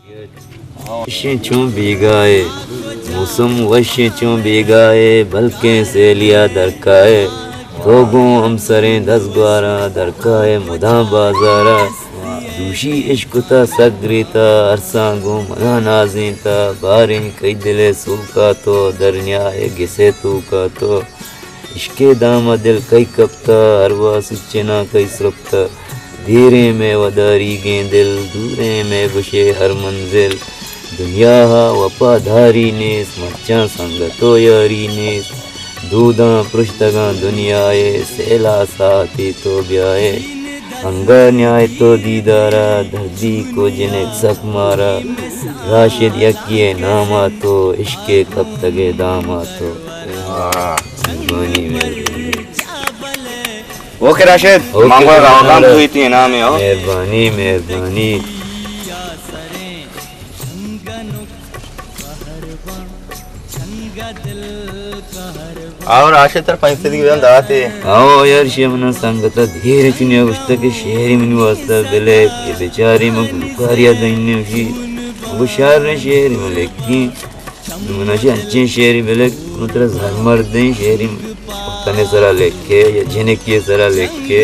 وشیں چون بیگاہے، موسم وشیں چون بیگاہے، بلکیں سیلیا درکائے۔ تو گوں ہمسریں دزگواراں درکائے مدام بازارا۔ دوشی عشق تا سگریتا، ارساں گوں منا نازینتا، باریں کئی دلے سوکا تو، درنیائے گسے توکا تو۔ عشقے داما دل کئی کپتا، اروا سچنا کئی سرپتا۔ دیریں مئے وداریگیں دل، دوریں مئے گوشے ہر منزل۔ دنیا ء وپاداری نیست، مرچاں سنگت و یاری نیست۔ دوداں پرشتگاں دنیا ء، سیلا ساعتے تو بیائے۔ انگا نیائے تو دیدارا، دردی کو جنک سک مارا۔ راشد یکی ء ناما تو، عشق ء کپتگ ء داما تو۔ مہربانی، مہربانی۔ اوکے راشد، اوکے، مانگو راوگان راشد۔ بوئی تی انعام ہے، ہو۔ مہربانی، مہربانی۔ اور راشد تر پنچ سدی بدن داتے۔ آو یار، شی منا سنگتا دیر چنیا گوشتا کہ شعری منی واسطہ بلے، کہ بیچاری من گلوکاری دیننے شی۔ وہ شعر نے شعری من لکھی۔ نوں من اشی انچیں شعرے بلے من ترا زر مر دیں، شعرے وطن ء سرا لکھے یا جنکی ء سرا لکھے۔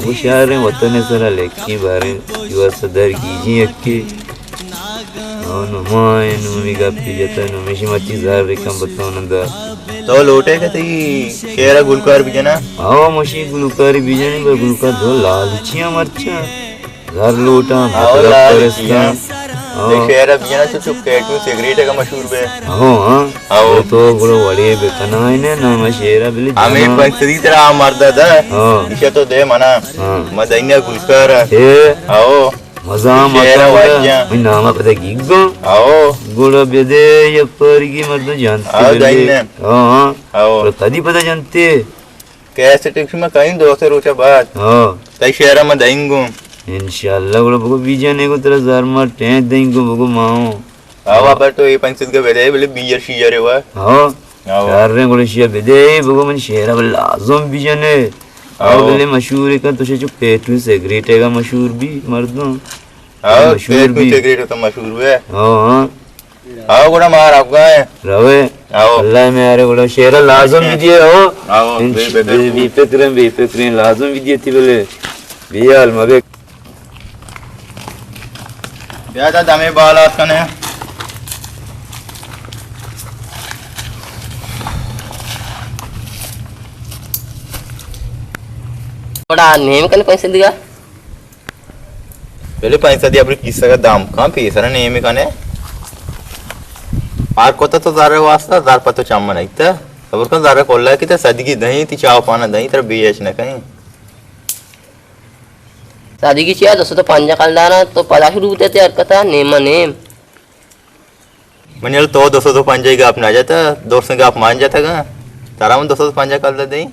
وہ شعریں وطن ء سرا لکھی، باریں جو است درگیجیں یکے۔ او نوں ما ایں، نوں ہمے گپے جتا، نوں ہمیشی مرچی زر رکم بتاں ندا۔ تو لوٹے کہ تئی شعر ء گلوکار بجنا؟ آو، مشی گلوکاری بجنی، بلے گلوکار دو لالچیاں مرچاں۔ زر لوٹاں، آو، مطلب لالچی پرستاں۔ ہیں۔ آو۔ اے شعر ء بجنا چو چو کیٹو سگریٹ ء مشہور بے۔ آو، ہاں۔ آو۔ تو گڑا وڑے بکنا ہے نے، نام شعر ء بلے ہمیں جنا۔ پنچ سدی ترا آ مرد دا۔ ہاں۔ ایشا تو دے منا۔ ہاں۔ ما دینیا گلوکار۔ اے۔ آو۔ مزہ شعر متا ء وڑا۔ واجہ۔ من نام پتہ گیگو۔ آو۔ گڑا بدے یا پرگی مردم جانتے آو، بلے۔ دینیا۔ ہاں، ہاں۔ آو۔ گڑا کدی پتہ جانتے؟ کیسٹ ایک میں کہیں دو سے روچہ بعد۔ ہاں۔ تئی شعر ء من دئیں گوں۔ انشاءاللہ، گڑا بگو بیجانے گوں ترا زر مار ٹینک دئیں گوں، بگو ماں۔ آوا، پر تو اے پنچ سد کا بدے، بلے بیجر شیجر ہے وا۔ ہاں۔ آوا۔ شعر رہے گڑا شیعہ بدے، بگو من شعر ء لازم بیجنے۔ آوا۔ آوا، بلے مشہور ہے کن تو شے چو پیٹو سگریٹ ہے گا مشہور بھی مردم۔ آوا، مشہور پیٹو بھی۔ سگریٹ تو مشہور ہے۔ ہاں، ہاں۔ آو گڑا مار افغان۔ روے۔ آو۔ اللہ میں آرے گڑا شعر لازم بھی دیے ہو۔ آو، انش-، بے فکر بے، بے فکریں، بے فکریں، لازم بھی دیے تھی بلے۔ بے حال مبے۔ بیا دا دمے بالات کنے۔ گڑا نیم کنے پیسے دیا۔ بلے پنچ سدی ابری کیسگ ء دم کن، پیسر ء نیمی کنے۔ آر کت تو زر ء واسطہ، زر پہ تو چم نہ ایت۔ صبر کن، زر ء کلا کیت، سدگی دہیں، تی چاو پانا دہیں، ترا بے اچ نہ کہیں۔ سدگی چیا؟ دو سد و پنجاہ کلدار ء تو پدا شروع بوتے تی حرکت ء، نیم ء نیم۔ من یل تو دو سد و پنجاہ گپ نہ جتا، درسیں گپ مان جتگاں۔ ترا من دو سد و پنجاہ کلدار دیں۔